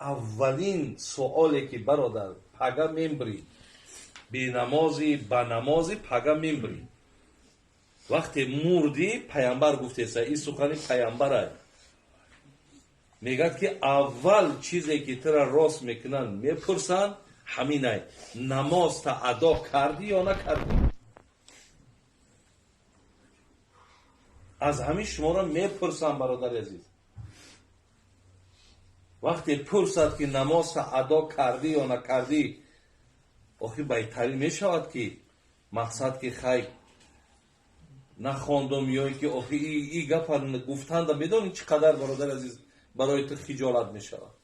Аввалин суоле ки, бародар, пага мембрӣ, бенамозӣ, ба намозӣ, пага мембрӣ. Вақте мурдӣ, паямбар гуфтеса, ин сухани паямбарай, мегӯяд, ки аввал чизе ки тура рост мекунанд, мепурсанд, ҳаминай: намозта адо кардӣ ё накардӣ? Аз ҳамин шуморо мепурсам, бародари азиз. Вақте пурсад, ки намозта адо кардӣ ё накардӣ, охи байтарин мешавад, ки мақсад, ки хай, нахондум, ё ин ки охи и гапа гуфтанда медонӣ чӣ қадар, бародари азиз, барои ту хиҷолат мешавад.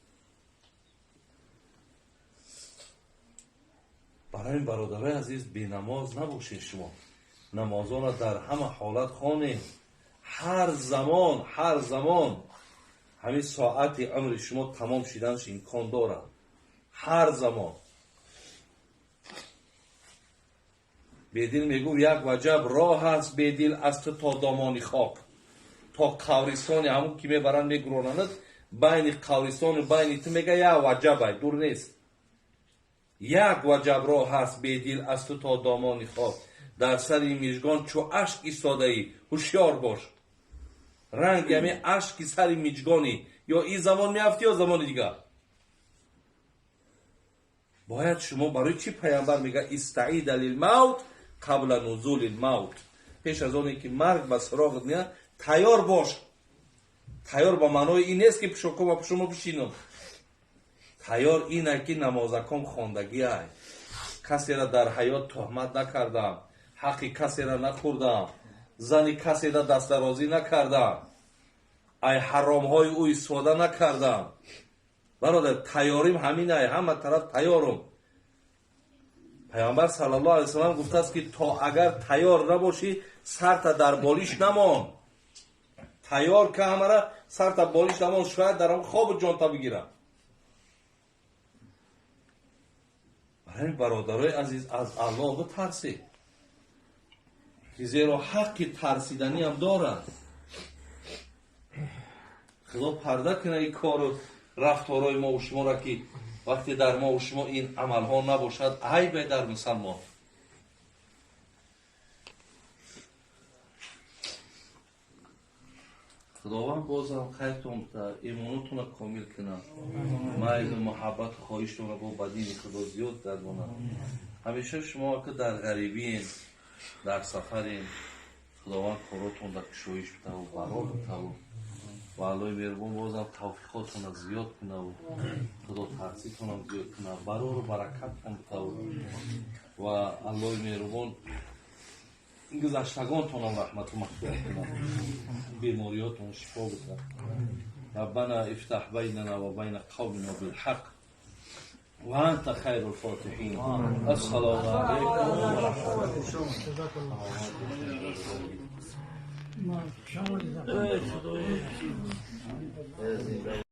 Барои ин, бародарои азиз, бенамоз набошед. Шумо намозонро дар ҳама ҳолат хонед, ҳар замон, ҳар замон. Ҳамин соати умри шумо тамом шиданаш имкон дорад ҳар замон. Бедил мегӯфт: як ваҷаб роҳ аст, Бедил, аз ту то домони хок, то қабристони ҳамун ки мебаранд, мегуронанд, байни қабристону байни ту, мега, як ваҷабай, дур нест. Як ваҷаб роҳ аст, Бедил, аз ту то домони хок, дар сари мижгон чу ашк истодаӣ, ҳушёр бош. Ранги ҳамин ашки сари миҷгонӣ, ё ин замон меафтӣ, ё замони дигар. Бояд шумо, барои чӣ паямбар мега: истаида лилмавт қабла нузули лмавт? Пеш аз оне ки марг ба суроғат меяд, тайёр бош. Тайёр ба маънои ин нест, ки пушокома пушумо бишинам. Тайёр ина, ки намозаком хондагиай, касера дар ҳаёт туҳмат накардам, ҳаққи касера нахӯрдам, зани касера дастдарозӣ накардам, ай ҳаромҳои ӯ истифода накардам. Бародар, тайёрим ҳаминай, ҳама тараф тайёрум. Паёмбар саллаллоҳу алайҳи васаллам гуфтааст, ки то агар тайёр набошӣ, сарта дар болиш намон. Тайёр ка ҳамара, сарта болиш намон, шояд дар он хобу ҷонта бигирам. Барои бародарои азиз, аз Аллоҳ битарсед, ки зеро ҳаққи тарсиданиам дорад. Худо парда кунад ин кору рафторҳои мову шуморо, ки вақте дар мову шумо ин амалҳо набошад, айбе дар мусалмон. Худованд бозам хайртон битад, имонотонро комил кунад, майлу муҳаббату хоҳиштонро бо ба дини Худо зиёд гардонад. Ҳамеша шумо ки дар ғарибиен, дар сафарен, Худованд коротон дар кушоиш битаву барор битаву ва Аллоҳи меҳрубон бозам тавфиқотонро зиёд кунаву худотарситонам зиёд кунад, барору баракаттон битаву ва Аллоҳи меҳрубон гузаштагонтонам раҳмату мағфират кунад, бемориётон шифо битад. ربنا افتح بيننا وبين قومنا بالحق وأنت خير الفاتحين. السلام عليكم ورحمة الله. جزاك الله.